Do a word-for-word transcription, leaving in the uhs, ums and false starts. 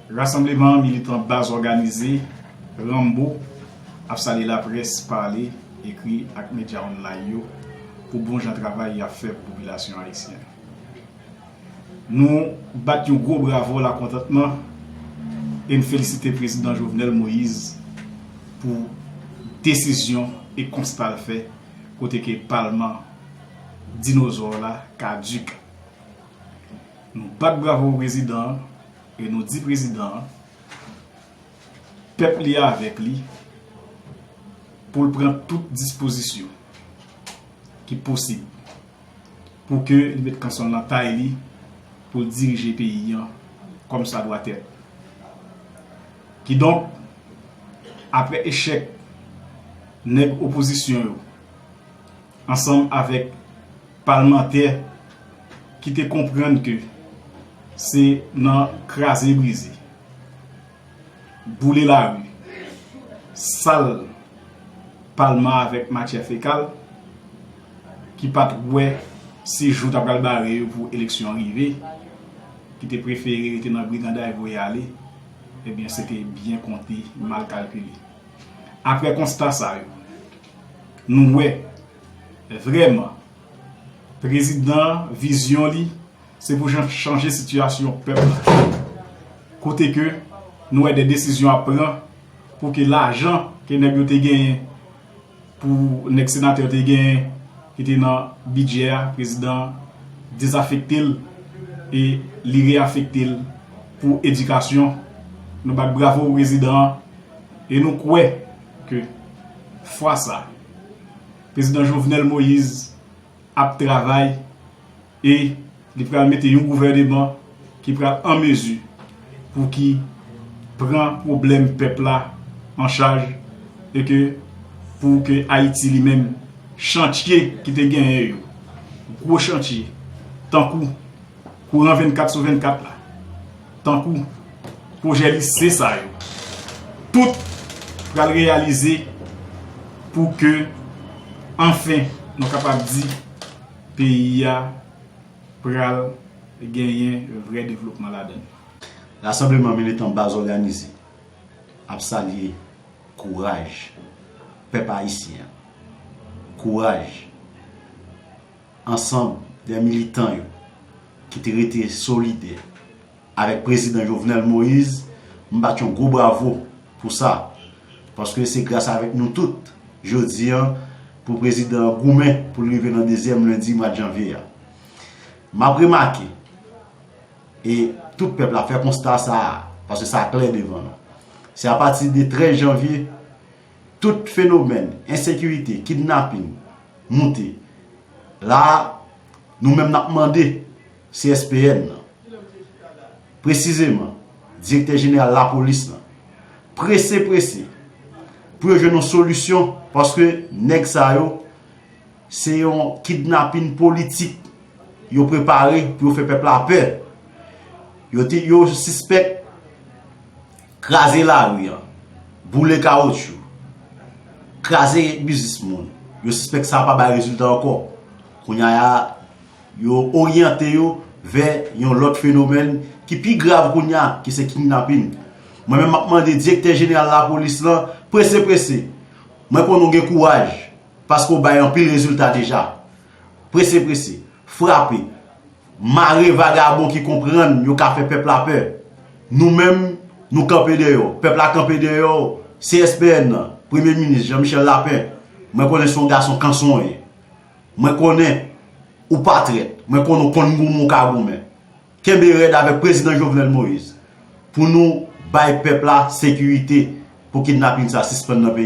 Rasanbleman militan baz òganize, Ranmbo, ap salye laprès pale, ekri ak medya online yo pou bon jan travay y ap fè pou popilasyon ayisyèn. Nou bat yon gwo bravo lakontantman e n felisite Prezidan Jovenel Moïse pou desizyon e konsta l fè kote ke palman dinozò la kadik. Nou bat bravo pou prezidan an e nou di prezidan an, pèp li avèk li pou l pran tout dispozisyon ki posib pou ke li met kanson l nan tay li pou l dirije peyi an kòm sa dwa tèt. Kidonk, apre echèk nèg opozisyon yo ansanm avèk palmantè ki te konprann ke se nan kraze brize, boule lari, sal palman avèk matyè fekal, ki pa t wè si jou ta pral bare yo pou eleksyon an rive, ki te prefere rete nan briganday voye ale, ebyen se te byen konte, mal kalkile. Apre konsta sa yo, nou wè vrèman prezidan an vizyon li se pou jan chanje sitiyasyon pèp la. Kote ke nou wè de desizyon ap pran pou ke lajan ke nèg yo te genyen, pou nèg senatè yo te genyen, ki te nan bidjè a, prezidan an dezafekte l e li reyafekte l pou edikasyon. Nou bat bravo pou prezidan an e nou kwè ke fwa sa, prezidan Jovenel Moïse ap travay e li pral mete yon gouvèneman ki pral an mezi pou ki pran pwoblèm pèp la an chaj e ke pou ke Ayiti li menm, chantye ki te genyen yo, gwo chantye, tankou kouran vennkat sou vennkat la, tankou pwojè lise sa yo, tout pral reyalize pou ke anfen nou kapab di peyi a pral genyen vrè devlopman ladan l. Rasanbleman militan baz òganize ap salye kouraj pèp ayisyen an. Kouraj ansanm de militan yo ki te rete solidè avèk prezidan Jovenel Moïse, m bat yon gwo bravo pou sa, paske se gras avèk nou tout jodi an pou prezidan an goumen pou l rive nan dezyèm lendi mwa janvye a. M ap remake, e tout pèp la fè konsta sa a, paske sa klè devan nou. Se apati de trèz janvye, tout fenomèn ensekirite, kidnapin moute. La a, nou menm n ap mande C S P N nan, presizeman, direktè jeneral lapolis lan, prese, prese, pou yo jwenn yon solisyon, paske nèg sa yo, se yon kidnapin politik yo prepare pou yo fè pèp la pè. Yo te, yo sispèk kraze lari an, boule kawotchou, kraze biznis moun. Yo sispèk sa pa bay rezilta ankò. Kounye a, yo oryante yo vè yon lòt fenomèn ki pi grav kounye a, ki se kidnapin. Mwen menm, m ap mande direktè jeneral lapolis lan, prese, prese. Mwen konnen w gen kouraj, paske w bay anpil rezilta deja. Prese, prese. Frape. Mare vagabon ki konprann yo ka fè pèp la pè. Nou menm, nou kanpe dèyè w. Pèp la kanpe dèyè w. C S P N nan, premye minis Jean Michel Lapin, mwen konnen se yon gason kanson w ye. Mwen konnen ou pa trèt. Mwen konnen w konn goumen w ka goumen. Kenbe rèd avèk prezidan Jovenel Moïse pou nou bay pèp la sekirite pou kidnapin sa sispann nan peyi.